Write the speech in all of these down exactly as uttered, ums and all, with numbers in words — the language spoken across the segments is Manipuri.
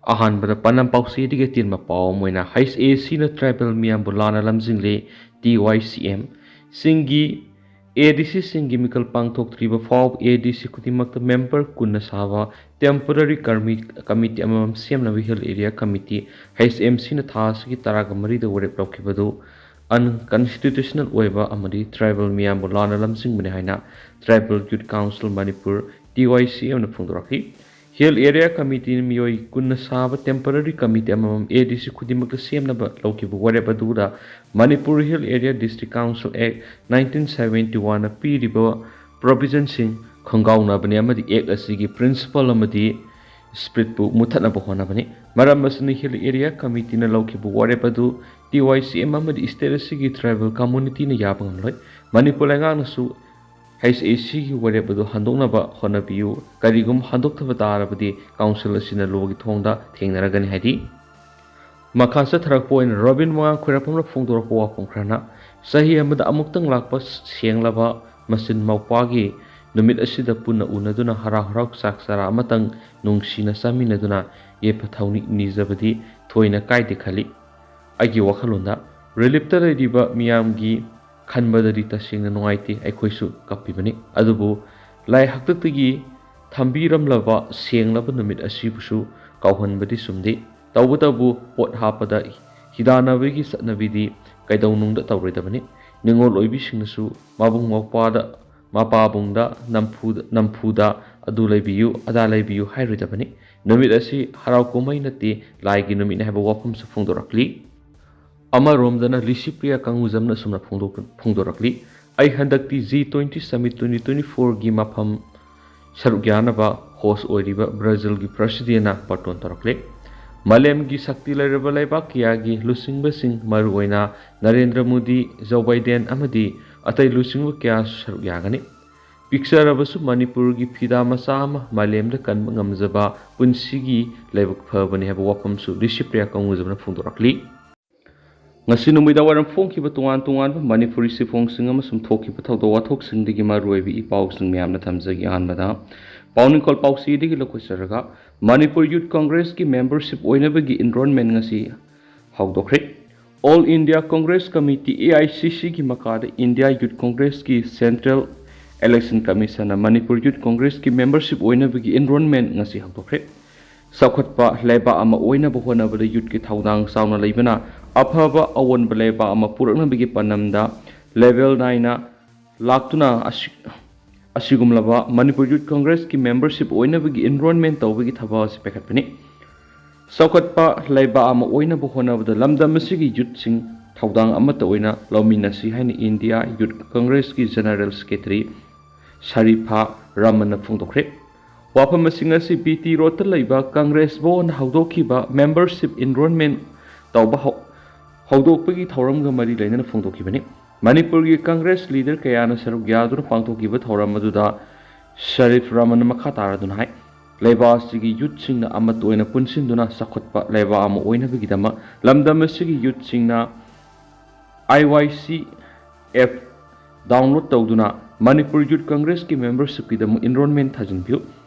ꯑꯍꯥꯟꯕꯗ ꯄꯥꯟꯗꯝ ꯄꯥꯎꯆꯦꯗꯒꯤ ꯑꯇꯦꯟꯕ ꯄꯥꯎ ꯑꯃ ꯑꯣꯏꯅ, ꯍꯩꯁ ꯑꯦ ꯁꯤꯅ ꯇ꯭ꯔꯥꯏꯕꯦꯜ ꯃꯤꯌꯥꯝꯕꯨ ꯂꯥꯟꯅ ꯂꯝꯖꯤꯡꯂꯦ꯫ ꯇꯤ ꯋꯥꯏ ꯁꯤ ꯑꯦꯝ ꯁꯤꯡꯒꯤ, ꯑꯦ ꯗꯤ ꯁꯤꯁꯤꯡꯒꯤ ꯃꯤꯈꯜ ꯄꯥꯡꯊꯣꯛꯇ꯭ꯔꯤꯕ ꯐꯥꯎꯕ ꯑꯦ ꯗꯤ ꯁꯤ ꯈꯨꯗꯤꯡꯃꯛꯇ ꯃꯦꯝꯕꯔ ꯀꯨꯟꯅ ꯁꯥꯕ ꯇꯦꯝꯄꯣꯔꯔꯤ ꯀꯃꯤꯇꯤ ꯑꯃꯃꯝ ꯁꯦꯝꯅꯕ ꯍꯤꯜ ꯑꯦꯔꯤꯌꯥ ꯀꯃꯤꯇꯤ, ꯍꯩꯁ ꯑꯦꯝ ꯁꯤꯅ ꯊꯥ ꯑꯁꯤꯒꯤ ꯇꯔꯥꯒ ꯃꯔꯤꯗ ꯋꯥꯔꯦꯞ ꯂꯧꯈꯤꯕꯗꯨ ꯑꯟꯀꯟꯁꯇꯤꯇ꯭ꯌꯨꯁꯅꯦꯜ ꯑꯣꯏꯕ ꯑꯃꯗꯤ ꯇ꯭ꯔꯥꯏꯕꯦꯜ ꯃꯤꯌꯥꯝꯕꯨ ꯂꯥꯟꯅ ꯂꯝꯖꯤꯡꯕꯅꯤ ꯍꯥꯏꯅ ꯇ꯭ꯔꯥꯏꯕꯦꯜ ꯌꯨꯠ ꯀꯥꯎꯟꯁꯤꯜ ꯃꯅꯤꯄꯨꯔ, ꯇꯤ ꯋꯥꯏ ꯁꯤ ꯑꯦꯝꯅ ꯐꯣꯡꯗꯣꯔꯛꯈꯤ꯫ ꯍꯤꯜ ꯑꯦꯔꯤꯌꯥ ꯀꯃꯤꯇꯤꯅ ꯃꯤꯑꯣꯏ ꯀꯨꯟꯅ ꯁꯥꯕ ꯇꯦꯝꯄꯣꯔꯔꯤ ꯀꯃꯤꯇꯤ ꯑꯃꯃꯝ ꯑꯦ ꯗꯤ ꯁꯤ ꯈꯨꯗꯤꯡꯃꯛꯇ ꯁꯦꯝꯅꯕ ꯂꯧꯈꯤꯕ ꯋꯥꯔꯦꯞ ꯑꯗꯨꯗ Manipur hill area district council act nineteen seventy ꯋꯥꯟꯅ ꯄꯤꯔꯤꯕ ꯄ꯭ꯔꯣꯚꯤꯖꯟꯁꯤꯡ ꯈꯣꯡꯒꯥꯎꯅꯕꯅꯤ ꯑꯃꯗꯤ ꯑꯦꯛ ꯑꯁꯤꯒꯤ ꯄ꯭ꯔꯤꯟꯁꯤꯄꯜ ꯑꯃꯗꯤ ꯁ꯭ꯄꯤꯔꯤꯠꯄꯨ ꯃꯨꯊꯠꯅꯕ ꯍꯣꯠꯅꯕꯅꯤ꯫ ꯃꯔꯝ ꯑꯁꯤꯅ ꯍꯤꯜ ꯑꯦꯔꯤꯌꯥ ꯀꯃꯤꯇꯤꯅ ꯂꯧꯈꯤꯕ ꯋꯥꯔꯦꯞ ꯑꯗꯨ ꯇꯤ ꯋꯥꯏ ꯁꯤ ꯑꯦꯝ ꯑꯃꯗꯤ ꯁ꯭ꯇꯦꯠ ꯑꯁꯤꯒꯤ ꯇ꯭ꯔꯥꯏꯕꯦꯜ ꯀꯝꯃꯨꯅꯤꯇꯤꯅ ꯌꯥꯕ ꯉꯝꯂꯣꯏ꯫ ꯃꯅꯤꯄꯨꯔ ꯂꯩꯉꯥꯛꯅꯁꯨ ꯍꯩꯁ ꯑꯦ ꯁꯤꯒꯤ ꯋꯥꯔꯦꯞ ꯑꯗꯨ ꯍꯟꯗꯣꯛꯅꯕ ꯍꯣꯠꯅꯕꯤꯌꯨ꯫ ꯀꯔꯤꯒꯨꯝꯕ ꯍꯟꯗꯣꯛꯇꯕ ꯇꯥꯔꯕꯗꯤ ꯀꯥꯎꯟꯁꯤꯜ ꯑꯁꯤꯅ ꯂꯣꯒꯤ ꯊꯣꯡꯗ ꯊꯦꯡꯅꯔꯒꯅꯤ ꯍꯥꯏꯔꯤ꯫ ꯃꯈꯥ ꯆꯠꯊꯔꯛꯄ ꯑꯣꯏꯅ ꯔꯣꯕꯤꯟ ꯃꯣꯏꯔꯥꯡ ꯈꯣꯏꯔꯥꯛꯄꯝꯅ ꯐꯣꯡꯗꯣꯔꯛꯄ ꯋꯥꯐꯝ ꯈꯔꯅ, ꯆꯍꯤ ꯑꯃꯗ ꯑꯃꯨꯛꯇꯪ ꯂꯥꯛꯄ ꯁꯦꯡꯂꯕ ꯃꯆꯤꯟ ꯃꯧꯄ꯭ꯋꯥꯒꯤ ꯅꯨꯃꯤꯠ ꯑꯁꯤꯗ ꯄꯨꯟꯅ ꯎꯅꯗꯨꯅ ꯍꯔꯥꯎ ꯍꯔꯥꯎ ꯆꯥꯛ ꯆꯔꯥ ꯑꯃꯇꯪ ꯅꯨꯡꯁꯤꯅ ꯆꯥꯃꯤꯟꯅꯗꯨꯅ ꯌꯥꯏꯐ ꯊꯧꯅꯤ ꯅꯤꯖꯕꯗꯤ ꯊꯣꯏꯅ ꯀꯥꯏꯗꯦ ꯈꯜꯂꯤ꯫ ꯑꯩꯒꯤ ꯋꯥꯈꯜꯂꯣꯟꯗ, ꯔꯤꯂꯤꯞꯇ ꯂꯩꯔꯤꯕ ꯃꯤꯌꯥꯝꯒꯤ ꯈꯟꯕꯗꯗꯤ ꯇꯁꯦꯡꯅ ꯅꯨꯡꯉꯥꯏꯇꯦ, ꯑꯩꯈꯣꯏꯁꯨ ꯀꯞꯄꯤꯕꯅꯤ꯫ ꯑꯗꯨꯕꯨ ꯂꯥꯏ ꯍꯥꯛꯇꯛꯇꯒꯤ ꯊꯝꯕꯤꯔꯝꯂꯕ ꯁꯦꯡꯂꯕ ꯅꯨꯃꯤꯠ ꯑꯁꯤꯕꯨꯁꯨ ꯀꯥꯎꯍꯟꯕꯗꯤ ꯆꯨꯝꯗꯦ꯫ ꯇꯧꯕꯇꯕꯨ ꯄꯣꯠ ꯍꯥꯞꯄꯗ ꯍꯤꯗꯥꯟꯅꯕꯒꯤ ꯆꯠꯅꯕꯤꯗꯤ ꯀꯩꯗꯧꯅꯨꯡꯗ ꯇꯧꯔꯣꯏꯗꯕꯅꯤ꯫ ꯅꯤꯉꯣꯜ ꯑꯣꯏꯕꯤꯁꯤꯡꯅꯁꯨ ꯃꯕꯨꯡ ꯃꯧꯄ꯭ꯋꯥꯗ, ꯃꯄꯥꯕꯨꯡꯗ ꯅꯝꯐꯨꯗ, ꯅꯝꯐꯨꯗ ꯑꯗꯨ ꯂꯩꯕꯤꯌꯨ, ꯑꯗꯥ ꯂꯩꯕꯤꯌꯨ ꯍꯥꯏꯔꯣꯏꯗꯕꯅꯤ꯫ ꯅꯨꯃꯤꯠ ꯑꯁꯤ ꯍꯔꯥꯎ ꯀꯨꯝꯍꯩ ꯅꯠꯇꯦ, ꯂꯥꯏꯒꯤ ꯅꯨꯃꯤꯠꯅꯤ ꯍꯥꯏꯕ ꯋꯥꯐꯝꯁꯨ ꯐꯣꯡꯗꯣꯔꯛꯂꯤ꯫ ꯑꯃꯔꯣꯝꯗꯅ ꯂꯤꯁꯤꯄ꯭ꯔꯤꯌꯥ ꯀꯪꯒꯨꯖꯝꯅ ꯑꯁꯨꯝꯅ ꯐꯣꯡꯗꯣꯛ-, ꯐꯣꯡꯗꯣꯔꯛꯂꯤ, "ꯑꯩ ꯍꯟꯗꯛꯇꯤ G twenty submit twenty twenty ꯐꯣꯔꯒꯤ ꯃꯐꯝ ꯁꯔꯨꯛ ꯌꯥꯅꯕ ꯍꯣꯁ ꯑꯣꯏꯔꯤꯕ ꯕ꯭ꯔꯥꯖꯤꯜꯒꯤ ꯄ꯭ꯔꯁꯤꯗꯦꯟꯅ ꯕꯥꯔꯇꯣꯟ ꯇꯧꯔꯛꯂꯦ꯫ ꯃꯥꯂꯦꯝꯒꯤ ꯁꯛꯇꯤ ꯂꯩꯔꯕ ꯂꯩꯕꯥꯛ ꯀꯌꯥꯒꯤ ꯂꯨꯆꯤꯡꯕꯁꯤꯡ, ꯃꯔꯨꯑꯣꯏꯅ ꯅꯔꯦꯟꯗ꯭ꯔ ꯃꯣꯗꯤ, ꯖꯣ ꯕꯥꯏꯗꯦꯟ ꯑꯃꯗꯤ ꯑꯇꯩ ꯂꯨꯆꯤꯡꯕ ꯀꯌꯥꯁꯨ ꯁꯔꯨꯛ ꯌꯥꯒꯅꯤ꯫ ꯄꯤꯛꯆꯔꯕꯁꯨ ꯃꯅꯤꯄꯨꯔꯒꯤ ꯐꯤꯗꯥ ꯃꯆꯥ ꯑꯃ ꯃꯥꯂꯦꯝꯗ ꯀꯟꯕ ꯉꯝꯖꯕ ꯄꯨꯟꯁꯤꯒꯤ ꯂꯥꯏꯕꯛ ꯐꯕꯅꯤ" ꯍꯥꯏꯕ ꯋꯥꯐꯝꯁꯨ ꯂꯤꯁꯤꯄ꯭ꯔꯤꯌꯥ ꯀꯪꯒꯨꯖꯝꯅ ꯐꯣꯡꯗꯣꯔꯛꯂꯤ꯫ ꯉꯁꯤ ꯅꯨꯃꯤꯗꯥꯡꯋꯥꯏꯔꯝ ꯐꯣꯡꯈꯤꯕ ꯇꯣꯉꯥꯟ ꯇꯣꯉꯥꯟꯕ ꯃꯅꯤꯄꯨꯔꯤ ꯆꯦꯐꯣꯡꯁꯤꯡ ꯑꯃꯁꯨꯡ ꯊꯣꯛꯈꯤꯕ ꯊꯧꯗꯣꯛ ꯋꯥꯊꯣꯛꯁꯤꯡꯗꯒꯤ ꯃꯔꯨꯑꯣꯏꯕ ꯏ ꯄꯥꯎꯁꯤꯡ ꯃꯌꯥꯝꯅ ꯊꯝꯖꯒꯦ꯫ ꯑꯍꯥꯟꯕꯗ ꯄꯥꯎꯅꯤꯡꯈꯣꯜ ꯄꯥꯎꯆꯦꯗꯒꯤ ꯂꯧꯈꯠꯆꯔꯒ, ꯃꯅꯤꯄꯨꯔ ꯌꯨꯠ ꯀꯪꯒ꯭ꯔꯦꯁꯀꯤ ꯃꯦꯝꯕꯔꯁꯤꯞ ꯑꯣꯏꯅꯕꯒꯤ ꯏꯟꯔꯣꯜꯃꯦꯟ ꯉꯁꯤ ꯍꯧꯗꯣꯛꯈ꯭ꯔꯦ꯫ All India Congress committee, A I C ꯁꯤꯒꯤ ꯃꯈꯥꯗ ꯏꯟꯗꯤꯌꯥ ꯌꯨꯠ ꯀꯪꯒ꯭ꯔꯦꯁꯀꯤ ꯁꯦꯟꯇ꯭ꯔꯦꯜ ꯏꯂꯦꯛꯁꯟ ꯀꯃꯤꯁꯟꯅ ꯃꯅꯤꯄꯨꯔ ꯌꯨꯠ ꯀꯪꯒ꯭ꯔꯦꯁꯀꯤ ꯃꯦꯝꯕꯔꯁꯤꯞ ꯑꯣꯏꯅꯕꯒꯤ ꯏꯟꯔꯣꯜꯃꯦꯟ ꯉꯁꯤ ꯍꯧꯗꯣꯛꯈ꯭ꯔꯦ꯫ ꯆꯥꯎꯈꯠꯄ ꯂꯩꯕꯥꯛ ꯑꯃ ꯑꯣꯏꯅꯕ ꯍꯣꯠꯅꯕꯗ ꯌꯨꯠꯀꯤ ꯊꯧꯗꯥꯡ ꯆꯥꯎꯅ ꯂꯩꯕꯅ ꯑꯐꯕ ꯑꯑꯣꯟꯕ ꯂꯩꯕꯥꯛ ꯑꯃ ꯄꯨꯔꯛꯅꯕꯒꯤ ꯄꯥꯟꯗꯝꯗ ꯂꯦꯕꯦꯜ ꯅꯥꯏꯅ ꯂꯥꯛꯇꯨꯅ ꯑꯁꯤ-, ꯑꯁꯤꯒꯨꯝꯂꯕ ꯃꯅꯤꯄꯨꯔ ꯌꯨꯠ ꯀꯪꯒ꯭ꯔꯦꯁꯀꯤ ꯃꯦꯝꯕꯔꯁꯤꯞ ꯑꯣꯏꯅꯕꯒꯤ ꯏꯟꯔꯣꯜꯃꯦꯟ ꯇꯧꯕꯒꯤ ꯊꯕꯛ ꯑꯁꯤ ꯄꯥꯏꯈꯠꯄꯅꯤ꯫ ꯆꯥꯎꯈꯠꯄ ꯂꯩꯕꯥꯛ ꯑꯃ ꯑꯣꯏꯅꯕ ꯍꯣꯠꯅꯕꯗ ꯂꯝꯗꯝ ꯑꯁꯤꯒꯤ ꯌꯨꯠꯁꯤꯡ ꯊꯧꯗꯥꯡ ꯑꯃꯠꯇ ꯑꯣꯏꯅ ꯂꯧꯃꯤꯟꯅꯁꯤ ꯍꯥꯏꯅ India youth ꯀꯪꯒ꯭ꯔꯦꯁꯀꯤ general secretary Sharifa ꯔꯃꯟꯅ ꯐꯣꯡꯗꯣꯛꯈ꯭ꯔꯦ꯫ ꯋꯥꯐꯝꯁꯤꯡ ꯑꯁꯤ ꯕꯤ ꯇꯤ ꯔꯣꯗꯇ ꯂꯩꯕ ꯀꯪꯒ꯭ꯔꯦꯁ ꯚꯋꯟꯅ ꯍꯧꯗꯣꯛꯈꯤꯕ ꯃꯦꯝꯕꯔꯁꯤꯞ ꯏꯟꯔꯣꯜꯃꯦꯟ ꯇꯧꯕ ꯍꯧ-, ꯍꯧꯗꯣꯛꯄꯒꯤ ꯊꯧꯔꯝꯒ ꯃꯔꯤ ꯂꯩꯅꯅ ꯐꯣꯡꯗꯣꯛꯈꯤꯕꯅꯤ꯫ ꯃꯅꯤꯄꯨꯔꯒꯤ ꯀꯪꯒ꯭ꯔꯦꯁ ꯂꯤꯗꯔ ꯀꯌꯥꯅ ꯁꯔꯨꯛ ꯌꯥꯗꯨꯅ ꯄꯥꯡꯊꯣꯛꯈꯤꯕ ꯊꯧꯔꯝ ꯑꯗꯨꯗ ꯁꯔꯤꯐ ꯔꯃꯟꯅ ꯃꯈꯥ ꯇꯥꯔꯗꯨꯅ ꯍꯥꯏ, ꯂꯩꯕꯥꯛ ꯑꯁꯤꯒꯤ ꯌꯨꯠꯁꯤꯡꯅ ꯑꯃꯠꯇ ꯑꯣꯏꯅ ꯄꯨꯟꯁꯤꯟꯗꯨꯅ ꯆꯥꯎꯈꯠꯄ ꯂꯩꯕꯥꯛ ꯑꯃ ꯑꯣꯏꯅꯕꯒꯤꯗꯃꯛ ꯂꯝꯗꯝ ꯑꯁꯤꯒꯤ ꯌꯨꯠꯁꯤꯡꯅ ꯑꯥꯏ ꯋꯥꯏ ꯁꯤ ꯑꯦꯞ ꯗꯥꯎꯟꯂꯣꯗ ꯇꯧꯗꯨꯅ ꯃꯅꯤꯄꯨꯔ ꯌꯨꯠ ꯀꯪꯒ꯭ꯔꯦꯁꯀꯤ ꯃꯦꯝꯕꯔꯁꯤꯞꯀꯤꯗꯃꯛ ꯏꯟꯔꯣꯜꯃꯦꯟ ꯊꯥꯖꯤꯟꯕꯤꯌꯨ꯫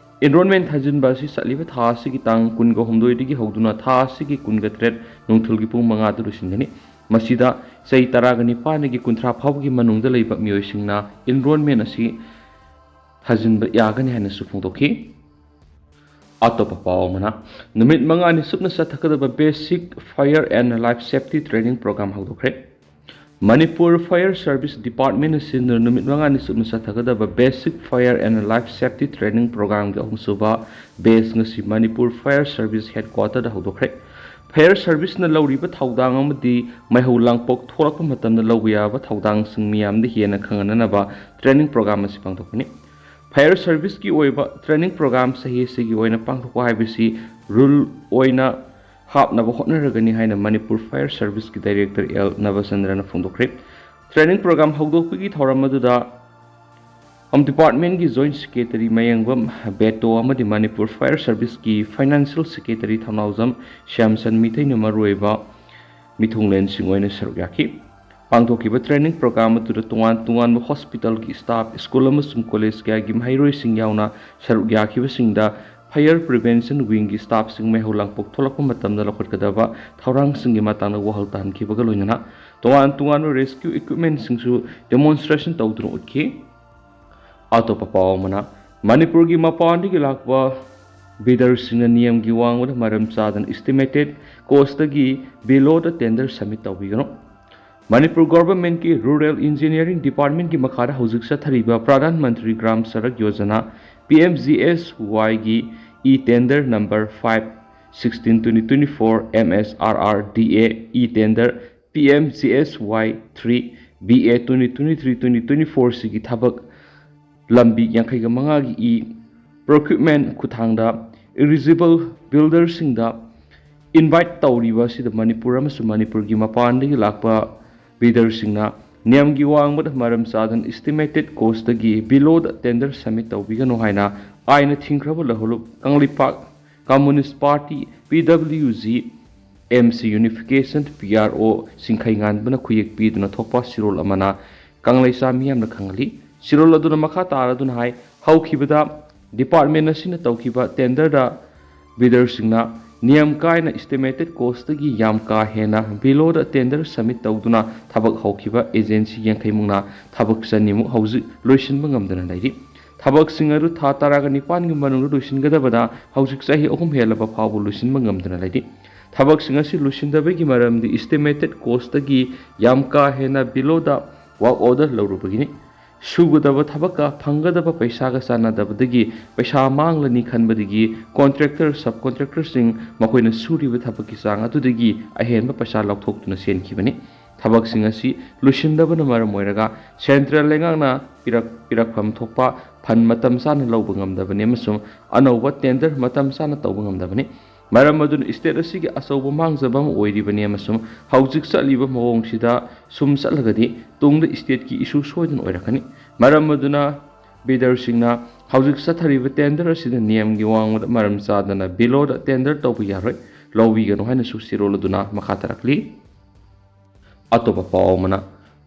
ꯏꯟꯔꯣꯜꯃꯦꯟ ꯊꯥꯖꯤꯟꯕ ꯑꯁꯤ ꯆꯠꯂꯤꯕ ꯊꯥ ꯑꯁꯤꯒꯤ ꯇꯥꯡ ꯀꯨꯟꯒ ꯍꯨꯝꯗꯣꯏꯗꯒꯤ ꯍꯧꯗꯨꯅ ꯊꯥ ꯑꯁꯤꯒꯤ ꯀꯨꯟꯒ ꯇꯔꯦꯠ ꯅꯨꯡꯊꯤꯜꯒꯤ ꯄꯨꯡ ꯃꯉꯥꯗ ꯂꯣꯏꯁꯤꯟꯒꯅꯤ꯫ ꯃꯁꯤꯗ ꯆꯍꯤ ꯇꯔꯥꯒ ꯅꯤꯄꯥꯟꯗꯒꯤ ꯀꯨꯟꯊ꯭ꯔꯥ ꯐꯥꯎꯕꯒꯤ ꯃꯅꯨꯡꯗ ꯂꯩꯕ ꯃꯤꯑꯣꯏꯁꯤꯡꯅ ꯏꯟꯔꯣꯜꯃꯦꯟ ꯑꯁꯤ ꯊꯥꯖꯤꯟꯕ ꯌꯥꯒꯅꯤ ꯍꯥꯏꯅꯁꯨ ꯐꯣꯡꯗꯣꯛꯈꯤ꯫ ꯑꯇꯣꯞꯄ ꯄꯥꯎ ꯑꯃꯅ, ꯅꯨꯃꯤꯠ ꯃꯉꯥꯅꯤ ꯆꯨꯞꯅ ꯆꯠꯊꯒꯗꯕ Basic Fire and Life Safety Training Program ꯍꯧꯗꯣꯛꯈ꯭ꯔꯦ꯫ ꯃꯅꯤꯄꯨꯔ ꯐꯥꯌꯔ ꯁꯔꯚꯤꯁ ꯗꯤꯄꯥꯔꯠꯃꯦꯟꯅ ꯁꯤꯟꯗꯨꯅ ꯅꯨꯃꯤꯠ ꯃꯉꯥꯅꯤ ꯆꯨꯞꯅ ꯆꯠꯊꯒꯗꯕ Basic Fire and Life Safety Training Programꯒꯤ ꯑꯍꯨꯝꯁꯨꯕ ꯕꯦꯆ ꯉꯁꯤ ꯃꯅꯤꯄꯨꯔ ꯐꯥꯌꯔ ꯁꯔꯚꯤꯁ ꯍꯦꯗꯀ꯭ꯋꯥꯇꯔꯗ ꯍꯧꯗꯣꯛꯈ꯭ꯔꯦ꯫ ꯐꯥꯌꯔ ꯁꯔꯚꯤꯁꯅ ꯂꯧꯔꯤꯕ ꯊꯧꯗꯥꯡ ꯑꯃꯗꯤ ꯃꯩꯍꯧ ꯂꯥꯡꯄꯣꯛ ꯊꯣꯛꯂꯛꯄ ꯃꯇꯝꯗ ꯂꯧꯕ ꯌꯥꯕ ꯊꯧꯗꯥꯡꯁꯤꯡ ꯃꯤꯌꯥꯝꯗ ꯍꯦꯟꯅ ꯈꯪꯍꯟꯅꯅꯕ ꯇ꯭ꯔꯦꯅꯤꯡ ꯄ꯭ꯔꯣꯒ꯭ꯔꯥꯝ ꯑꯁꯤ ꯄꯥꯡꯊꯣꯛꯄꯅꯤ꯫ ꯐꯥꯌꯔ ꯁꯔꯚꯤꯁꯀꯤ ꯑꯣꯏꯕ ꯇ꯭ꯔꯦꯅꯤꯡ ꯄ꯭ꯔꯣꯒ꯭ꯔꯥꯝ ꯆꯍꯤ ꯑꯁꯤꯒꯤ ꯑꯣꯏꯅ ꯄꯥꯡꯊꯣꯛꯄ ꯍꯥꯏꯕꯁꯤ ꯔꯨꯜ ꯑꯣꯏꯅ ꯍꯥꯞꯅꯕ ꯍꯣꯠꯅꯔꯒꯅꯤ ꯍꯥꯏꯅ ꯃꯅꯤꯄꯨꯔ ꯐꯥꯌꯔ ꯁꯔꯚꯤꯁꯀꯤ ꯗꯥꯏꯔꯦꯛꯇꯔ ꯑꯦꯜ ꯅꯕꯆꯟꯗ꯭ꯔꯅ ꯐꯣꯡꯗꯣꯛꯈ꯭ꯔꯦ꯫ ꯇ꯭ꯔꯦꯅꯤꯡ ꯄ꯭ꯔꯣꯒ꯭ꯔꯥꯝ ꯍꯧꯗꯣꯛꯄꯒꯤ ꯊꯧꯔꯝ ꯑꯗꯨꯗ ꯍꯣꯝ ꯗꯤꯄꯥꯔꯠꯃꯦꯟꯒꯤ ꯖꯣꯏꯟꯠ ꯁꯦꯀ꯭ꯔꯦꯇꯔꯤ ꯃꯌꯦꯡꯕꯝ ꯕꯦꯇꯣ ꯑꯃꯗꯤ ꯃꯅꯤꯄꯨꯔ ꯐꯥꯌꯔ ꯁꯔꯚꯤꯁꯀꯤ ꯐꯥꯏꯅꯥꯟꯁꯤꯌꯦꯜ ꯁꯦꯀ꯭ꯔꯦꯇꯔꯤ ꯊꯧꯅꯥꯎꯖꯝ ꯁ꯭ꯌꯥꯝꯁꯟ ꯃꯤꯊꯩꯅ ꯃꯔꯨꯑꯣꯏꯕ ꯃꯤꯊꯨꯡꯂꯦꯟꯁꯤꯡ ꯑꯣꯏꯅ ꯁꯔꯨꯛ ꯌꯥꯈꯤ꯫ ꯄꯥꯡꯊꯣꯛꯈꯤꯕ ꯇ꯭ꯔꯦꯅꯤꯡ ꯄ꯭ꯔꯣꯒ꯭ꯔꯥꯝ ꯑꯗꯨꯗ ꯇꯣꯉꯥꯟ ꯇꯣꯉꯥꯟꯕ ꯍꯣꯁꯄꯤꯇꯥꯜꯒꯤ ꯁ꯭ꯇꯥꯐ, ꯁ꯭ꯀꯨꯜ ꯑꯃꯁꯨꯡ ꯀꯣꯂꯦꯖ ꯀꯌꯥꯒꯤ ꯃꯍꯩꯔꯣꯏꯁꯤꯡ ꯌꯥꯎꯅ ꯁꯔꯨꯛ ꯌꯥꯈꯤꯕꯁꯤꯡꯗ Fire Prevention Wingꯒꯤ staffꯁꯤꯡ ꯃꯩꯍꯧ ꯂꯥꯡꯄꯣꯛ ꯊꯣꯛꯂꯛꯄ ꯃꯇꯝꯗ ꯂꯧꯈꯠꯀꯗꯕ ꯊꯧꯔꯥꯡꯁꯤꯡꯒꯤ ꯃꯇꯥꯡꯗ ꯋꯥꯍꯪ ꯇꯥꯍꯟꯈꯤꯕꯒ ꯂꯣꯏꯅꯅ ꯇꯣꯉꯥꯟ ꯇꯣꯉꯥꯟꯕ rescue equipmentꯁꯤꯡꯁꯨ demonstration ꯇꯧꯗꯨꯅ ꯎꯠꯈꯤ꯫ ꯑꯇꯣꯞꯄ ꯄꯥꯎ ꯑꯃꯅ, ꯃꯅꯤꯄꯨꯔꯒꯤ ꯃꯄꯥꯟꯗꯒꯤ ꯂꯥꯛꯄ bidderꯁꯤꯡꯅ ꯅꯤꯌꯝꯒꯤ ꯋꯥꯡꯃꯗ ꯃꯔꯝ ꯆꯥꯗꯅ estimated costꯇꯒꯤ below the tender submit ꯇꯧꯕꯤꯒꯅꯨ꯫ ꯃꯅꯤꯄꯨꯔ governmentꯀꯤ Rural Engineering Departmentꯀꯤ ꯃꯈꯥꯗ ꯍꯧꯖꯤꯛ ꯆꯠꯊꯔꯤꯕ Pradhan Mantri Gram Sadak Yojana, PMGSYꯒꯤ e-tender number five sixteen twenty twenty-four, MSRRDA e-tender, PMGSY three, BA twenty twenty-three twenty twenty-four ꯁꯤꯒꯤ ꯊꯕꯛ ꯂꯝꯕꯤ ꯌꯥꯡꯈꯩꯒ ꯃꯉꯥꯒꯤ e-procurement ꯈꯨꯠꯊꯥꯡꯗ eligible bidderꯁꯤꯡꯗ invite ꯇꯧꯔꯤꯕ ꯑꯁꯤꯗ ꯃꯅꯤꯄꯨꯔ ꯑꯃꯁꯨꯡ ꯃꯅꯤꯄꯨꯔꯒꯤ ꯃꯄꯥꯟꯗꯒꯤ ꯂꯥꯛꯄ bidderꯁꯤꯡꯅ ꯅꯤꯌꯝꯒꯤ ꯋꯥꯡꯃꯗ ꯃꯔꯝ ꯆꯥꯗꯅ estimated costꯇꯒꯤ below the tender submit ꯇꯧꯕꯤꯒꯅꯨ ꯍꯥꯏꯅ ꯑꯥꯏꯟꯅ ꯊꯤꯡꯈ꯭ꯔꯕ ꯂꯧꯍꯜꯂꯨ Kangleipak Communist Party, PWG, MC Unification, PRO, ꯁꯤꯡꯈꯩꯉꯥꯟꯕꯅ ꯈꯨꯌꯦꯛ ꯄꯤꯗꯨꯅ ꯊꯣꯛꯄ ꯆꯦꯔꯣꯜ ꯑꯃꯅ ꯀꯪꯂꯩꯆꯥ ꯃꯤꯌꯥꯝꯅ ꯈꯪꯍꯜꯂꯤ꯫ ꯆꯦꯔꯣꯜ ꯑꯗꯨꯅ ꯃꯈꯥ ꯇꯥꯔꯗꯨꯅ ꯍꯥꯏ, ꯍꯧꯈꯤꯕꯗ department ꯑꯁꯤꯅ ꯇꯧꯈꯤꯕ tenderꯗ bidderꯁꯤꯡꯅ ꯅꯤꯌꯝ ꯀꯥꯏꯅ estimated costꯇꯒꯤ ꯌꯥꯝ ꯀꯥ ꯍꯦꯟꯅ below the tender submit ꯇꯧꯗꯨꯅ ꯊꯕꯛ ꯍꯧꯈꯤꯕ agency ꯌꯥꯡꯈꯩ ꯃꯨꯛꯅ ꯊꯕꯛ ꯆꯅꯤꯃꯨꯛ ꯍꯧꯖꯤꯛ ꯂꯣꯏꯁꯤꯟꯕ ꯉꯝꯗꯅ ꯂꯩꯔꯤ꯫ ꯊꯕꯛꯁꯤꯡ ꯑꯗꯨ ꯊꯥ ꯇꯔꯥꯒ ꯅꯤꯄꯥꯟꯒꯤ ꯃꯅꯨꯡꯗ ꯂꯣꯏꯁꯤꯟꯒꯗꯕꯗ ꯍꯧꯖꯤꯛ ꯆꯍꯤ ꯑꯍꯨꯝ ꯍꯦꯜꯂꯕ ꯐꯥꯎꯕ ꯂꯣꯏꯁꯤꯟꯕ ꯉꯝꯗꯅ ꯂꯩꯔꯤ꯫ ꯊꯕꯛꯁꯤꯡ ꯑꯁꯤ ꯂꯣꯏꯁꯤꯟꯗꯕꯒꯤ ꯃꯔꯝꯗꯤ estimated costꯇꯒꯤ ꯌꯥꯝ ꯀꯥ ꯍꯦꯟꯅ below the work order ꯂꯧꯔꯨꯕꯒꯤꯅꯤ꯫ ꯁꯨꯒꯗꯕ ꯊꯕꯛꯀ ꯐꯪꯒꯗꯕ ꯄꯩꯁꯥꯒ ꯆꯥꯟꯅꯗꯕꯗꯒꯤ ꯄꯩꯁꯥ ꯃꯥꯡꯂꯅꯤ ꯈꯟꯕꯗꯒꯤ contractor, subcontractorꯁꯤꯡ ꯃꯈꯣꯏꯅ ꯁꯨꯔꯤꯕ ꯊꯕꯛꯀꯤ ꯆꯥꯡ ꯑꯗꯨꯗꯒꯤ ꯑꯍꯦꯟꯕ ꯄꯩꯁꯥ ꯂꯧꯊꯣꯛꯇꯨꯅ ꯆꯦꯟꯈꯤꯕꯅꯤ꯫ ꯊꯕꯛꯁꯤꯡ ꯑꯁꯤ ꯂꯣꯏꯁꯤꯟꯗꯕꯅ ꯃꯔꯝ ꯑꯣꯏꯔꯒ central ꯂꯩꯉꯥꯛꯅ ꯄꯤꯔꯛ-, ꯄꯤꯔꯛꯐꯝ ꯊꯣꯛꯄ fund ꯃꯇꯝ ꯆꯥꯅ ꯂꯧꯕ ꯉꯝꯗꯕꯅꯤ ꯑꯃꯁꯨꯡ ꯑꯅꯧꯕ tender ꯃꯇꯝ ꯆꯥꯅ ꯇꯧꯕ ꯉꯝꯗꯕꯅꯤ꯫ ꯃꯔꯝ ꯑꯗꯨꯅ state ꯑꯁꯤꯒꯤ ꯑꯆꯧꯕ ꯃꯥꯡꯖꯕ ꯑꯃ ꯑꯣꯏꯔꯤꯕꯅꯤ ꯑꯃꯁꯨꯡ ꯍꯧꯖꯤꯛ ꯆꯠꯂꯤꯕ ꯃꯑꯣꯡꯁꯤꯗ ꯁꯨꯝ ꯆꯠꯂꯒꯗꯤ ꯇꯨꯡꯗ stateꯀꯤ issue ꯁꯣꯏꯗꯅ ꯑꯣꯏꯔꯛꯀꯅꯤ꯫ ꯃꯔꯝ ꯑꯗꯨꯅ bidderꯁꯤꯡꯅ ꯍꯧꯖꯤꯛ ꯆꯠꯊꯔꯤꯕ tender ꯑꯁꯤꯗ ꯅꯤꯌꯝꯒꯤ ꯋꯥꯡꯃꯗ ꯃꯔꯝ ꯆꯥꯗꯅ below the tender ꯇꯧꯕ ꯌꯥꯔꯣꯏ, ꯂꯧꯕꯤꯒꯅꯨ ꯍꯥꯏꯅꯁꯨ ꯆꯦꯔꯣꯜ ꯑꯗꯨꯅ ꯃꯈꯥ ꯇꯥꯔꯛꯂꯤ꯫ ꯑꯇꯣꯞꯄ ꯄꯥꯎ ꯑꯃꯅ,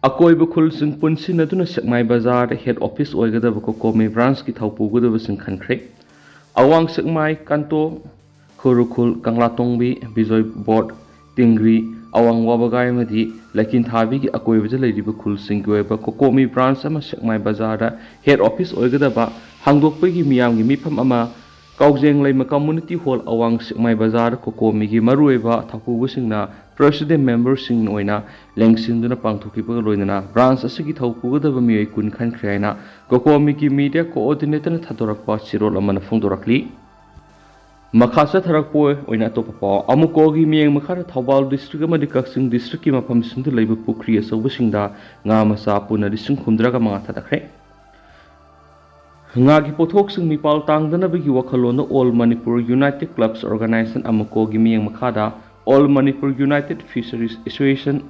ꯑꯀꯣꯏꯕ ꯈꯨꯜꯁꯤꯡ ꯄꯨꯟꯁꯤꯟꯅꯗꯨꯅ ꯁꯦꯛꯃꯥꯏ ꯕꯖꯥꯔꯗ head office ꯑꯣꯏꯒꯗꯕ COCOMI branchꯀꯤ ꯊꯧ ꯄꯨꯒꯗꯕꯁꯤꯡ ꯈꯟꯈ꯭ꯔꯦ꯫ ꯑꯋꯥꯡ ꯁꯦꯛꯃꯥꯏ, ꯀꯥꯟꯇꯣ, ꯈꯨꯔꯈꯨꯜ, ꯀꯪꯂꯥꯇꯣꯡꯕꯤ, ꯕꯤꯖꯣꯏ ꯕꯣꯔꯗ, ꯇꯤꯡꯒ꯭ꯔꯤ, ꯑꯋꯥꯡ ꯋꯥꯕꯒꯥꯏ ꯑꯃꯗꯤ ꯂꯩꯀꯤꯟꯊꯥꯕꯤꯒꯤ ꯑꯀꯣꯏꯕꯗ ꯂꯩꯔꯤꯕ ꯈꯨꯜꯁꯤꯡꯒꯤ ꯑꯣꯏꯕ ꯀꯣꯀꯣꯃꯤ ꯕ꯭ꯔꯥꯟꯆ ꯑꯃ ꯁꯦꯛꯃꯥꯏ ꯕꯖꯥꯔꯗ ꯍꯦꯗ ꯑꯣꯐꯤꯁ ꯑꯣꯏꯒꯗꯕ ꯍꯥꯡꯗꯣꯛꯄꯒꯤ ꯃꯤꯌꯥꯝꯒꯤ ꯃꯤꯐꯝ ꯑꯃ ꯀꯥꯎꯖꯦꯡꯂꯩꯃ ꯀꯝꯃꯨꯅꯤꯇꯤ ꯍꯣꯜ, ꯑꯋꯥꯡ ꯁꯦꯛꯃꯥꯏ ꯕꯖꯥꯔꯗ ꯀꯣꯀꯣꯃꯤꯒꯤ ꯃꯔꯨꯑꯣꯏꯕ ꯊꯧꯄꯨꯕꯁꯤꯡꯅ ꯄ꯭ꯔꯦꯁꯤꯗꯦꯟ ꯃꯦꯝꯕꯔꯁꯤꯡ ꯑꯣꯏꯅ ꯂꯦꯡꯁꯤꯟꯗꯨꯅ ꯄꯥꯡꯊꯣꯛꯈꯤꯕꯒ ꯂꯣꯏꯅꯅ ꯕ꯭ꯔꯥꯟꯆ ꯑꯁꯤꯒꯤ ꯊꯧꯄꯨꯒꯗꯕ ꯃꯤꯑꯣꯏ ꯀꯨꯟ ꯈꯟꯈ꯭ꯔꯦ ꯍꯥꯏꯅ ꯀꯣꯀꯣꯃꯤꯒꯤ ꯃꯤꯗꯤꯌꯥ ꯀꯣꯑꯣꯔꯗꯤꯅꯦꯇꯔꯅ ꯊꯥꯗꯣꯔꯛꯄ ꯆꯦꯔꯣꯜ ꯑꯃꯅ ꯐꯣꯡꯗꯣꯔꯛꯂꯤ꯫ ꯃꯈꯥ ꯆꯠꯊꯔꯛꯄ ꯑꯣꯏꯅ ꯑꯇꯣꯞꯄ ꯄꯥꯎ꯫ ꯑꯃꯨꯀꯣꯒꯤ ꯃꯤꯠꯌꯦꯡ ꯃꯈꯥꯗ ꯊꯧꯕꯥꯜ ꯗꯤꯁꯇ꯭ꯔꯤꯛ ꯑꯃꯗꯤ ꯀꯛꯆꯤꯡ ꯗꯤꯁꯇ꯭ꯔꯤꯛꯀꯤ ꯃꯐꯝꯁꯤꯡꯗ ꯂꯩꯕ ꯄꯨꯈ꯭ꯔꯤ ꯑꯆꯧꯕꯁꯤꯡꯗ ꯉꯥ ꯃꯆꯥ ꯄꯨꯟꯅ ꯂꯤꯁꯤꯡ ꯍꯨꯝꯗ꯭ꯔꯥꯒ ꯃꯉꯥ ꯊꯥꯗꯈ꯭ꯔꯦ꯫ ꯉꯥꯒꯤ ꯄꯣꯠꯊꯣꯛꯁꯤꯡ ꯃꯤꯄꯥꯜ ꯇꯥꯡꯗꯅꯕꯒꯤ ꯋꯥꯈꯜꯂꯣꯟꯗ All Manipur United Clubs Organisation, ꯑꯃꯨꯀꯣꯒꯤ ꯃꯤꯠꯌꯦꯡ ꯃꯈꯥꯗ All Manipur United Fisheries Association,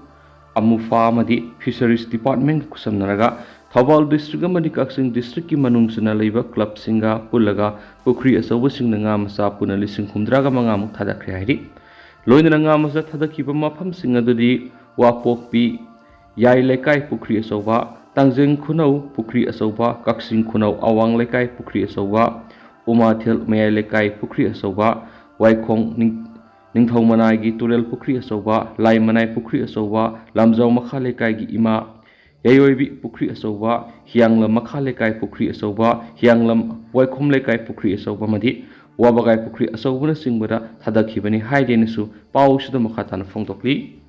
ꯑꯃꯨꯐꯥ ꯑꯃꯗꯤ ꯐꯤꯁꯔꯤꯁ ꯗꯤꯄꯥꯔꯠꯃꯦꯟꯒ ꯈꯨꯠꯁꯝꯅꯔꯒ ꯊꯧꯕꯥꯜ ꯗꯤꯁꯇ꯭ꯔꯤꯛ ꯑꯃꯗꯤ ꯀꯛꯆꯤꯡ ꯗꯤꯁꯇ꯭ꯔꯤꯛꯀꯤ ꯃꯅꯨꯡ ꯆꯟꯅ ꯂꯩꯕ ꯀ꯭ꯂꯕꯁꯤꯡꯒ ꯄꯨꯜꯂꯒ ꯄꯨꯈ꯭ꯔꯤ ꯑꯆꯧꯕꯁꯤꯡꯗ ꯉꯥ ꯃꯆꯥ ꯄꯨꯟꯅ ꯂꯤꯁꯤꯡ ꯍꯨꯝꯗ꯭ꯔꯥꯒ ꯃꯉꯥꯃꯨꯛ ꯊꯥꯗꯈ꯭ꯔꯦ ꯍꯥꯏꯔꯤ꯫ ꯂꯣꯏꯅꯅ ꯉꯥ ꯃꯆꯥ ꯊꯥꯗꯈꯤꯕ ꯃꯐꯝꯁꯤꯡ ꯑꯗꯨꯗꯤ ꯋꯥꯄꯣꯛꯄꯤ ꯌꯥꯏ ꯂꯩꯀꯥꯏ ꯄꯨꯈ꯭ꯔꯤ ꯑꯆꯧꯕ, ꯇꯥꯡꯖꯦꯡ ꯈꯨꯅꯧ ꯄꯨꯈ꯭ꯔꯤ ꯑꯆꯧꯕ, ꯀꯛꯆꯤꯡ ꯈꯨꯅꯧ ꯑꯋꯥꯡ ꯂꯩꯀꯥꯏ ꯄꯨꯈ꯭ꯔꯤ ꯑꯆꯧꯕ, ꯎꯃꯥꯊꯦꯜ ꯃꯌꯥꯏ ꯂꯩꯀꯥꯏ ꯄꯨꯈ꯭ꯔꯤ ꯑꯆꯧꯕ, ꯋꯥꯏꯈꯣꯡ ꯅꯤꯡ-, ꯅꯤꯡꯊꯧ ꯃꯅꯥꯏꯒꯤ ꯇꯨꯔꯦꯜ ꯄꯨꯈ꯭ꯔꯤ ꯑꯆꯧꯕ, ꯂꯥꯏ ꯃꯅꯥꯏ ꯄꯨꯈ꯭ꯔꯤ ꯑꯆꯧꯕ, ꯂꯝꯖꯥꯎ ꯃꯈꯥ ꯂꯩꯀꯥꯏꯒꯤ ꯏꯃꯥ ꯌꯥꯏꯑꯣꯏꯕꯤ ꯄꯨꯈ꯭ꯔꯤ ꯑꯆꯧꯕ, ꯍꯤꯌꯥꯡꯂꯝ ꯃꯈꯥ ꯂꯩꯀꯥꯏ ꯄꯨꯈ꯭ꯔꯤ ꯑꯆꯧꯕ, ꯍꯤꯌꯥꯡꯂꯝ ꯋꯥꯏꯈꯣꯝ ꯂꯩꯀꯥꯏ ꯄꯨꯈ꯭ꯔꯤ ꯑꯆꯧꯕ ꯑꯃꯗꯤ ꯋꯥꯕꯒꯥꯏ ꯄꯨꯈ꯭ꯔꯤ ꯑꯆꯧꯕꯅꯆꯤꯡꯕꯗ ꯊꯥꯗꯈꯤꯕꯅꯤ ꯍꯥꯏꯗꯦꯅꯁꯨ ꯄꯥꯎꯁꯤꯗ ꯃꯈꯥ ꯇꯥꯅ ꯐꯣꯡꯗꯣꯛꯂꯤ꯫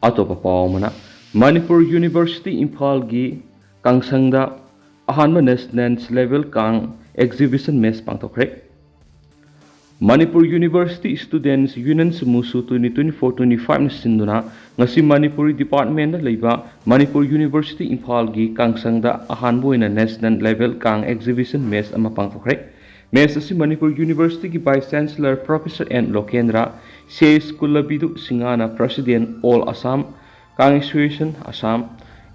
ꯑꯇꯣꯞꯄ ꯄꯥꯎ ꯑꯃꯅ, ꯃꯅꯤꯄꯨꯔ ꯌꯨꯅꯤꯚꯔꯁꯤꯇꯤ ꯏꯝꯐꯥꯜꯒꯤ ꯀꯥꯡꯁꯪꯗ ꯑꯍꯥꯟꯕ national level kang exhibition match ꯄꯥꯡꯊꯣꯛꯈ꯭ꯔꯦ꯫ ꯃꯅꯤꯄꯨꯔ ꯌꯨꯅꯤꯚꯔꯁꯤꯇꯤ ꯁ꯭ꯇꯨꯗꯦꯟꯠꯁ ꯌꯨꯅꯤꯌꯟ, ꯃꯨꯁꯨ, twenty twenty-four twenty-five ꯅ ꯁꯤꯟꯗꯨꯅ ꯉꯁꯤ ꯃꯅꯤꯄꯨꯔꯤ ꯗꯤꯄꯥꯔꯠꯃꯦꯟꯗ ꯂꯩꯕ ꯃꯅꯤꯄꯨꯔ ꯌꯨꯅꯤꯚꯔꯁꯤꯇꯤ ꯏꯝꯐꯥꯜꯒꯤ ꯀꯥꯡꯁꯪꯗ ꯑꯍꯥꯟꯕ ꯑꯣꯏꯅ national level kang exhibition match ꯑꯃ ꯄꯥꯡꯊꯣꯛꯈ꯭ꯔꯦ꯫ ꯃꯦꯁ ꯑꯁꯤ ꯃꯅꯤꯄꯨꯔ ꯌꯨꯅꯤꯚꯔꯁꯤꯇꯤꯒꯤ vice chancellor professor N Lokendra, C S Kulabidhu ꯁꯤꯡꯍꯅ president all Assam kang association Assam,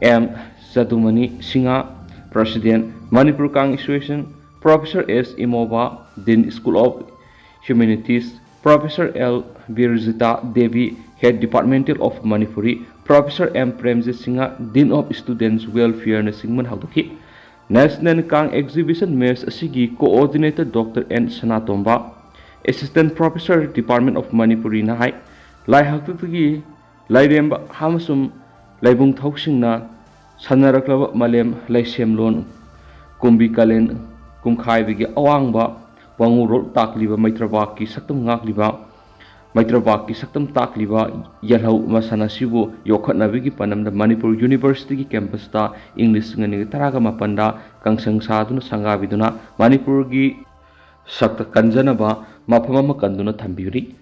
M Jadumani Singh, president Manipur kang association, professor S Imoba, dean school of humanities, professor L Birjita Devi, head departmental of Manipuri, professor M Premjit Singh, dean of students ꯋꯦꯜꯐꯤꯌꯔꯅꯆꯤꯡꯕꯅ ꯍꯧꯗꯣꯛꯈꯤ꯫ National Kang Exhibition Mess ꯑꯁꯤꯒꯤ Coordinator Doctor N Sanatomba, Assistant Professor, Department of Manipuri ꯅ ꯍꯥꯏ, ꯂꯥꯏ ꯍꯥꯛꯇꯛꯇꯒꯤ ꯂꯥꯏꯔꯦꯝꯕ ꯑꯃꯁꯨꯡ ꯂꯥꯏꯕꯨꯡ ꯊꯧꯁꯤꯡꯅ ꯁꯥꯟꯅꯔꯛꯂꯕ ꯃꯥꯂꯦꯝ ꯂꯩꯁꯦꯝꯂꯣꯟ ꯀꯨꯝꯕꯤ ꯀꯥꯂꯦꯟ ꯀꯨꯝꯈꯥꯏꯕꯒꯤ ꯑꯋꯥꯡꯕ ꯋꯥꯉꯨꯔꯣꯜ ꯇꯥꯛꯂꯤꯕ ꯃꯩꯇ꯭ꯔꯕꯥꯛꯀꯤ ꯁꯛꯇꯝ ꯉꯥꯛꯂꯤꯕ ꯃꯩꯇ꯭ꯔꯕꯥꯛꯀꯤ ꯁꯛꯇꯝ ꯇꯥꯛꯂꯤꯕ ꯌꯦꯜꯍꯧ ꯃꯁꯥꯟꯅ ꯑꯁꯤꯕꯨ ꯌꯣꯛꯈꯠꯅꯕꯒꯤ ꯄꯥꯟꯗꯝꯗ ꯃꯅꯤꯄꯨꯔ University ꯒꯤ campus ꯇ ꯏꯪ ꯂꯤꯁꯤꯡ ꯑꯅꯤꯒ ꯇꯔꯥꯒ ꯃꯥꯄꯟꯗ ꯀꯥꯡꯁꯪ ꯁꯥꯗꯨꯅ ꯁꯪꯒꯥꯕꯤꯗꯨꯅ ꯃꯅꯤꯄꯨꯔꯒꯤ ꯁꯛꯇ ꯀꯟꯖꯅꯕ ꯃꯐꯝ ꯑꯃ ꯀꯟꯗꯨꯅ ꯊꯝꯕꯤꯔꯤ꯫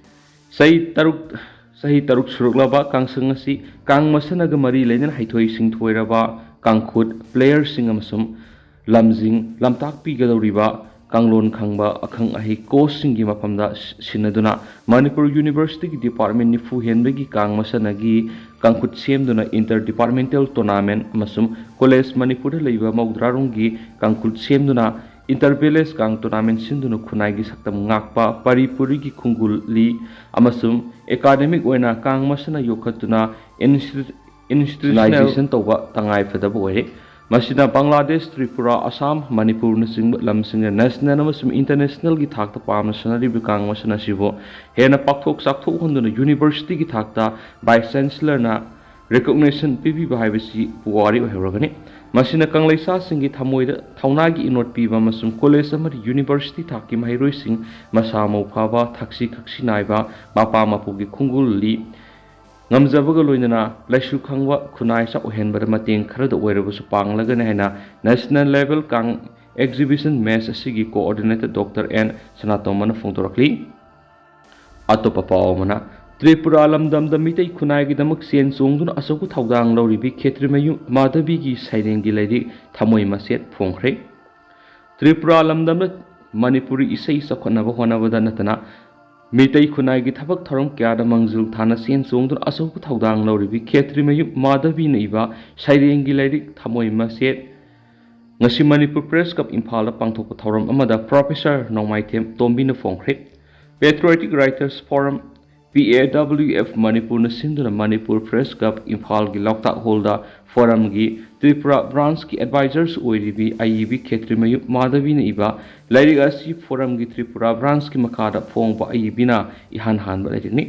ꯆꯍꯤ ꯇꯔꯨꯛ, ꯆꯍꯤ ꯇꯔꯨꯛ ꯁꯨꯔꯛꯂꯕ ꯀꯥꯡꯁꯪ ꯑꯁꯤ ꯀꯥꯡ ꯃꯁꯥꯟꯅꯒ ꯃꯔꯤ ꯂꯩꯅꯅ ꯍꯩꯊꯣꯏ ꯁꯤꯡꯊꯣꯏꯔꯕ ꯀꯥꯡꯈꯨꯠ player ꯁꯤꯡ ꯑꯃꯁꯨꯡ ꯂꯝꯖꯤꯡ ꯂꯝꯇꯥꯛꯄꯤꯒꯗꯧꯔꯤꯕ ꯀꯥꯡꯂꯣꯟ ꯈꯪꯕ ꯑꯈꯪ ꯑꯍꯩ coach ꯁꯤꯡꯒꯤ ꯃꯐꯝꯗ ꯁꯤ-, ꯁꯤꯟꯅꯗꯨꯅ ꯃꯅꯤꯄꯨꯔ University ꯒꯤ department ꯅꯤꯐꯨ ꯍꯦꯟꯕꯒꯤ ꯀꯥꯡ ꯃꯁꯥꯟꯅꯒꯤ ꯀꯥꯡꯈꯨꯠ ꯁꯦꯝꯗꯨꯅ inter departmental tournament ꯑꯃꯁꯨꯡ college ꯃꯅꯤꯄꯨꯔꯗ ꯂꯩꯕ ꯃꯧꯗ꯭ꯔꯥꯔꯣꯝꯒꯤ ꯀꯥꯡꯈꯨꯠ ꯁꯦꯝꯗꯨꯅ inter village ꯀꯥꯡ tournament ꯁꯤꯟꯗꯨꯅ ꯈꯨꯟꯅꯥꯏꯒꯤ ꯁꯛꯇꯝ ꯉꯥꯛꯄ ꯄꯥꯔꯤ ꯄꯨꯔꯤꯒꯤ ꯈꯣꯡꯒꯨꯜ ꯂꯤ ꯑꯃꯁꯨꯡ academic ꯑꯣꯏꯅ ꯀꯥꯡ ꯃꯁꯥꯟꯅ ꯌꯣꯛꯈꯠꯇꯨꯅ institu-, institutionalization ꯇꯧꯕ ꯇꯉꯥꯏ ꯐꯗꯕ ꯑꯣꯏꯔꯦ꯫ ꯃꯁꯤꯅ ꯕꯪꯒ꯭ꯂꯥꯗꯦꯁ, ꯇ꯭ꯔꯤꯄꯨꯔꯥ, ꯑꯁꯥꯝ, ꯃꯅꯤꯄꯨꯔꯅꯆꯤꯡꯕ ꯂꯝꯁꯤꯡꯗ national ꯑꯃꯁꯨꯡ international ꯒꯤ ꯊꯥꯛꯇ ꯄꯥꯝꯅ ꯁꯥꯟꯅꯔꯤꯕ ꯀꯥꯡ ꯃꯁꯥꯟꯅ ꯑꯁꯤꯕꯨ ꯍꯦꯟꯅ ꯄꯥꯛꯊꯣꯛ ꯆꯥꯎꯊꯣꯛꯍꯟꯗꯨꯅ University ꯒꯤ ꯊꯥꯛꯇ Vice Chancellor ꯅ recognition ꯄꯤꯕꯤꯕ ꯍꯥꯏꯕꯁꯤ ꯄꯨꯋꯥꯔꯤ ꯑꯣꯏꯍꯧꯔꯒꯅꯤ꯫ ꯃꯁꯤꯅ ꯀꯪꯂꯩꯁꯥꯁꯤꯡꯒꯤ ꯊꯃꯣꯏꯗ ꯊꯧꯅꯥꯒꯤ ꯏꯅꯣꯠ ꯄꯤꯕ ꯑꯃꯁꯨꯡ college ꯑꯃꯗꯤ university ꯊꯥꯛꯀꯤ ꯃꯍꯩꯔꯣꯏꯁꯤꯡ ꯃꯁꯥ ꯃꯎ ꯐꯕ, ꯊꯛꯁꯤ ꯈꯛꯁꯤ ꯅꯥꯏꯕ, ꯃꯄꯥ ꯃꯄꯨꯒꯤ ꯈꯣꯡꯒꯨꯜ ꯂꯤ ꯉꯝꯖꯕꯒ ꯂꯣꯏꯅꯅ ꯂꯥꯏꯁꯨ ꯈꯪꯕ ꯈꯨꯟꯅꯥꯏ ꯆꯥꯎꯍꯟꯕꯗ ꯃꯇꯦꯡ ꯈꯔꯗ ꯑꯣꯏꯔꯕꯁꯨ ꯄꯥꯡꯂꯒꯅꯤ ꯍꯥꯏꯅ National Level ꯀꯥꯡ Exhibition Mess ꯑꯁꯤꯒꯤ Coordinator Doctor N ꯁꯅꯥꯇꯣꯝꯕꯅ ꯐꯣꯡꯗꯣꯔꯛꯂꯤ꯫ ꯑꯇꯣꯞꯄ ꯄꯥꯎ ꯑꯃꯅ, ꯇ꯭ꯔꯤꯄꯨꯔꯥ ꯂꯝꯗꯝꯗ ꯃꯤꯇꯩ ꯈꯨꯟꯅꯥꯏꯒꯤꯗꯃꯛ ꯆꯦꯟ ꯆꯣꯡꯗꯨꯅ ꯑꯆꯧꯕ ꯊꯧꯗꯥꯡ ꯂꯧꯔꯤꯕꯤ ꯈꯦꯇ꯭ꯔꯤꯃꯌꯨꯝ ꯃꯥꯙꯕꯤꯒꯤ ꯁꯩꯔꯦꯡꯒꯤ ꯂꯥꯏꯔꯤꯛ ꯊꯃꯣꯏ ꯃꯁꯦꯠ ꯐꯣꯡꯈ꯭ꯔꯦ꯫ ꯇ꯭ꯔꯤꯄꯨꯔꯥ ꯂꯝꯗꯝꯗ ꯃꯅꯤꯄꯨꯔꯤ ꯏꯁꯩ ꯆꯥꯎꯈꯠꯅꯕ ꯍꯣꯠꯅꯕꯗ ꯅꯠꯇꯅ ꯃꯤꯇꯩ ꯈꯨꯟꯅꯥꯏꯒꯤ ꯊꯕꯛ ꯊꯧꯔꯝ ꯀꯌꯥꯗ ꯃꯥꯡꯖꯤꯜ ꯊꯥꯅ ꯆꯦꯟ ꯆꯣꯡꯗꯨꯅ ꯑꯆꯧꯕ ꯊꯧꯗꯥꯡ ꯂꯧꯔꯤꯕꯤ ꯈꯦꯇ꯭ꯔꯤꯃꯌꯨꯝ ꯃꯥꯙꯕꯤꯅ ꯏꯕ ꯁꯩꯔꯦꯡꯒꯤ ꯂꯥꯏꯔꯤꯛ ꯊꯃꯣꯏ ꯃꯁꯦꯠ ꯉꯁꯤ ꯃꯅꯤꯄꯨꯔ Press Club ꯏꯝꯐꯥꯜꯗ ꯄꯥꯡꯊꯣꯛꯄ ꯊꯧꯔꯝ ꯑꯃꯗ Professor Nongmaithem ꯇꯣꯝꯕꯤꯅ ꯐꯣꯡꯈ꯭ꯔꯦ꯫ Patriotic Writers Forum, P A W F ꯃꯅꯤꯄꯨꯔꯅ ꯁꯤꯟꯗꯨꯅ ꯃꯅꯤꯄꯨꯔ Press Club ꯏꯝꯐꯥꯜꯒꯤ ꯂꯣꯛꯇꯥꯛ ꯍꯣꯜꯗ ꯐꯣꯔꯝꯒꯤ ꯇ꯭ꯔꯤꯄꯨꯔꯥ ꯕ꯭ꯔꯥꯟꯁꯀꯤ ꯑꯦꯗꯚꯥꯏꯖꯔꯁ ꯑꯣꯏꯔꯤꯕꯤ ꯑꯏꯕꯤ ꯈꯦꯇ꯭ꯔꯤꯃꯌꯨꯝ ꯃꯥꯙꯕꯤꯅ ꯏꯕ ꯂꯥꯏꯔꯤꯛ ꯑꯁꯤ ꯐꯣꯔꯝꯒꯤ ꯇ꯭ꯔꯤꯄꯨꯔꯥ ꯕ꯭ꯔꯥꯟꯁꯀꯤ ꯃꯈꯥꯗ ꯐꯣꯡꯕ ꯑꯏꯕꯤꯅ ꯏꯍꯥꯟ ꯍꯥꯟꯕ ꯂꯥꯏꯔꯤꯛꯅꯤ꯫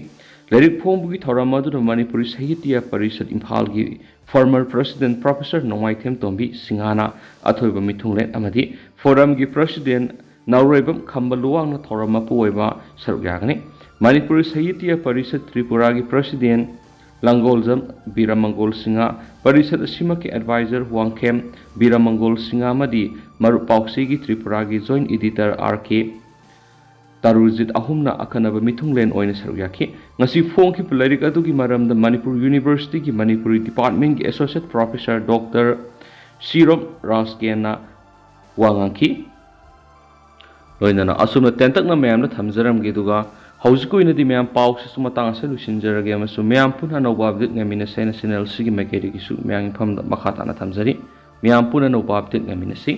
ꯂꯥꯏꯔꯤꯛ ꯐꯣꯡꯕꯒꯤ ꯊꯧꯔꯝ ꯑꯗꯨꯗ ꯃꯅꯤꯄꯨꯔꯤ ꯁꯥꯍꯤꯇ꯭ꯌ ꯄꯔꯤꯁꯠ ꯏꯝꯐꯥꯜꯒꯤ former president Professor ꯅꯣꯡꯃꯥꯏꯊꯦꯝ ꯇꯣꯝꯕꯤ ꯁꯤꯡꯍꯥꯅ ꯑꯊꯣꯏꯕ ꯃꯤꯊꯨꯡꯂꯦꯟ ꯑꯃꯗꯤ ꯐꯣꯔꯝꯒꯤ president ꯅꯥꯎꯔꯣꯏꯕꯝ ꯈꯝꯕ ꯂꯨꯋꯥꯡꯅ ꯊꯧꯔꯝ ꯃꯄꯨ ꯑꯣꯏꯕ ꯁꯔꯨꯛ ꯌꯥꯒꯅꯤ꯫ ꯃꯅꯤꯄꯨꯔꯤ ꯁꯥꯍꯤꯇ꯭ꯌ ꯄꯔꯤꯁꯠ ꯇ꯭ꯔꯤꯄꯨꯔꯥꯒꯤ president ꯂꯥꯡꯒꯣꯜꯖꯝ ꯕꯤꯔꯃꯪꯒꯣꯜ ꯁꯤꯡꯍ, ꯄꯔꯤꯁꯠ ꯑꯁꯤꯃꯛꯀꯤ advisor ꯋꯥꯡꯈꯦꯝ ꯕꯤꯔꯃꯪꯒꯣꯜ ꯁꯤꯡꯍ ꯑꯃꯗꯤ ꯃꯔꯨꯞ ꯄꯥꯎꯁꯤꯒꯤ ꯇ꯭ꯔꯤꯄꯨꯔꯥꯒꯤ joint editor R K ꯇꯥꯔꯨꯖꯤꯠ ꯑꯍꯨꯝꯅ ꯑꯈꯟꯅꯕ ꯃꯤꯊꯨꯡꯂꯦꯟ ꯑꯣꯏꯅ ꯁꯔꯨꯛ ꯌꯥꯈꯤ꯫ ꯉꯁꯤ ꯐꯣꯡꯈꯤꯕ ꯂꯥꯏꯔꯤꯛ ꯑꯗꯨꯒꯤ ꯃꯔꯝꯗ ꯃꯅꯤꯄꯨꯔ ꯌꯨꯅꯤꯚꯔꯁꯤꯇꯤꯒꯤ ꯃꯅꯤꯄꯨꯔꯤ ꯗꯤꯄꯥꯔꯠꯃꯦꯟꯒꯤ associate professor Doctor ꯁꯤꯔꯣꯝ ꯔꯥꯖꯀꯦꯟꯅ ꯋꯥ ꯉꯥꯡꯈꯤ꯫ ꯂꯣꯏꯅꯅ ꯑꯁꯨꯝꯅ ꯇꯦꯟꯇꯛꯅ ꯃꯌꯥꯝꯗ ꯊꯝꯖꯔꯝꯒꯦ, ꯑꯗꯨꯒ ꯍꯧꯖꯤꯛꯀꯤ ꯑꯣꯏꯅꯗꯤ ꯃꯌꯥꯝ ꯄꯥꯎꯁꯤꯁꯨ ꯃꯇꯥꯡ ꯑꯁꯤꯗ ꯂꯣꯏꯁꯤꯟꯖꯔꯒꯦ ꯑꯃꯁꯨꯡ ꯃꯌꯥꯝ ꯄꯨꯟꯅ ꯑꯅꯧꯕ update ꯉꯥꯏꯃꯤꯟꯅꯁꯦ ꯍꯥꯏꯅ channel ꯑꯁꯤꯒꯤ ꯃꯥꯏꯀꯩꯗꯒꯤꯁꯨ ꯃꯌꯥꯝꯒꯤ ꯃꯐꯝꯗ ꯃꯈꯥ ꯇꯥꯅ ꯊꯝꯖꯔꯤ꯫ ꯃꯌꯥꯝ ꯄꯨꯟꯅ ꯑꯅꯧꯕ update ꯉꯥꯏꯃꯤꯟꯅꯁꯤ꯫